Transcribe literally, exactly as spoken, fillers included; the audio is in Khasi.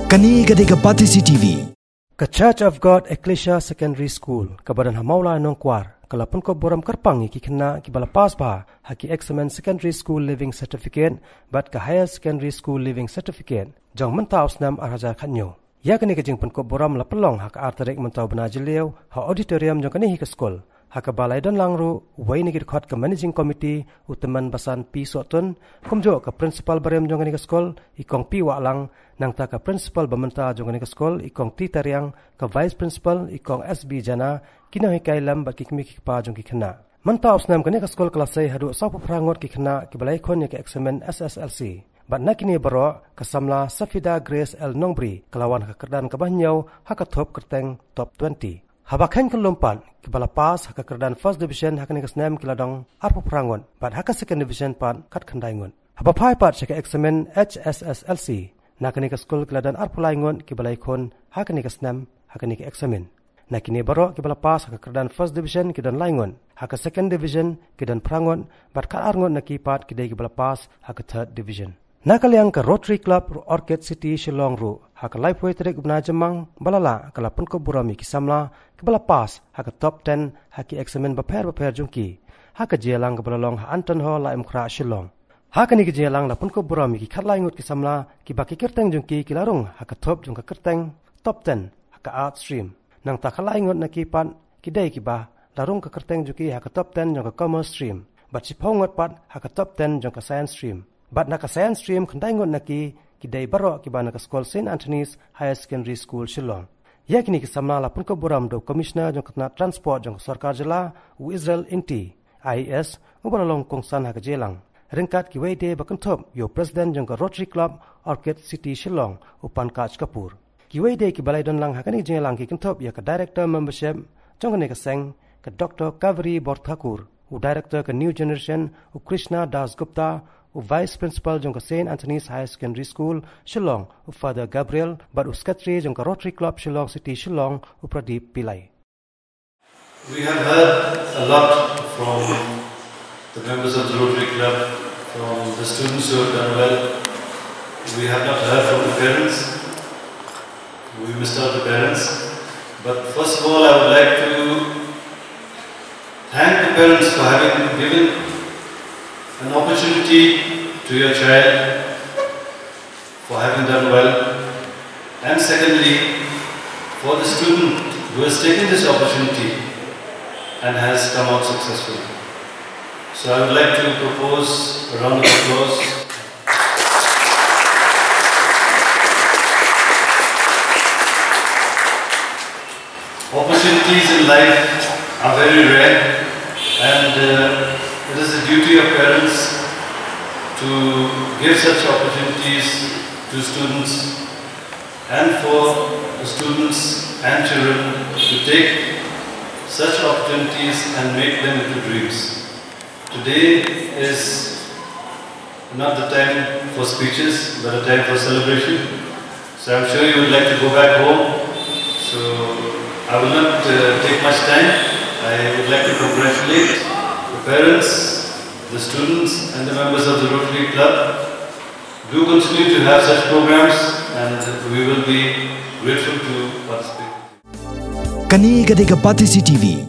Kane ka dei ka Batesi T V. Ka Church of God Ecclesia Secondary School, kaba don ha Mawlai Nongkwar, ka la pynkup burom kyrpang ïa ki khynnah kiba la pass bha ha ki eksamin Secondary School Leaving Certificate bad ka Higher Secondary School Leaving Certificate jong mynta u snem ar hajar khatñiew. Ïa kane ka jingpynkup burom la pynlong ha ka ar tarik mynta u bnai Jylliew ha auditorium jong kane hi ka skul, ha kaba la ïadon lang ruh uwei na ki dkhot ka Managing Committee, u Tymmen Basan P Sohtun, kumjuh ka Principal barim jong kane ka skul, i Kong P Wahlang, nangta ka Principal ba mynta jong kane ka skul, i Kong T Tariang, ka Vice Principal, i Kong S B Jana, ki nonghikai lem bad ki kmie ki kpa jong ki khynnah. Mynta u snem kane ka skul ka la sei haduh sawphew phra ngut ki khynnah kiba la ïakhun ïa ka eksamin S S L C. Bad na kine baroh, ka samla Safida Grace L Nongbri ka la wan ha ka kyrdan kaba hynñiew ha ka thup kyrteng top twenty. Haba kheiñ kyllum pat, kiba la pass ha ka kyrdan First Division ha kane ka snem ki la don arphew phra ngut, bad ha ka Second Division pat khatkhyndai ngut. Haba phai pat sha ka eksamin H S S L C, na kane ka skul ki la don arphew lai ngut kiba la ïakhun ha kane ka snem ha kane ka eksamin. Na kine baroh kiba la pass ha ka kyrdan First Division ki don lai ngut, ha ka Second Division ki don phra ngut, bad khatar ngut na ki pat ki dei kiba la pass ha ka Third Division. Na ka liang ka Rotary Club Orchid City Shillong ruh, ha ka laiphew tarik u bnai Jymmang ba la lah, ka la pynkup burom ïa ki samla kiba la pass ha ka top ten ha ki eksamin bapher bapher jong ki, ha ka jingïalang kaba la long ha Anton Hall, Laitumkhrah, Shillong. Ha kane ka jingïalang la pynkup burom ïa ki khatlai ngut ki samla kiba ki kyrteng jong ki ki la rung ha ka thup jong ka kyrteng top ten ha ka Arts Stream. Nangta khatlai ngut na ki pat ki dei kiba la rung ka kyrteng jong ki ha ka top ten jong ka Commerce Stream, bad shiphew ngut pat ha ka top ten jong ka Science Stream. Bad na ka Science Stream khyndai ngut na ki ki dei baroh kiba na ka skul Saint Anthony's Higher Secondary School, Shillong. Ïa kine ki samla la pynkup burom da u Commissioner jong ka tnat Transport jong ka Sorkar Jylla, u Israel Inti, I A S, uba la long kongsan ha ka jingïalang, ryngkat kiwei de ba kynthup ïa u President jong ka Rotary Club Orchid City Shillong, u Pankaj Kapoor. Kiwei de kiba la ïadon lang ha kane ka jingïalang ki kynthup ïa ka Director Membership jong kane ka seng, ka Doctor Kaveri Borthakur, u Director ka New Generation, u Krishna Das Gupta, u Vice Principal jong ka Saint Anthony's Higher Secondary School, Shillong, u Father Gabriel, bad u Secretary jong ka Rotary Club Shillong City, Shillong, u Pradeep Pillai. We have heard a lot from the members of the Rotary Club, from the students who have done well. We have not heard from the parents. We missed out the parents. But first of all, I would like to thank the parents for having given an opportunity to your child for having done well, and secondly, for the student who has taken this opportunity and has come out successful. So I would like to propose a round of applause. Opportunities in life are very rare, and uh, it is the duty of parents to give such opportunities to students, and for the students and children to take such opportunities and make them into dreams. Today is not the time for speeches, but a time for celebration. So I'm sure you would like to go back home. So I will not uh, take much time. I would like to congratulate the parents, the students, and the members of the Rotary Club. Do continue to have such programs, and we will be grateful to participate. Kane ka dei ka Batesi T V.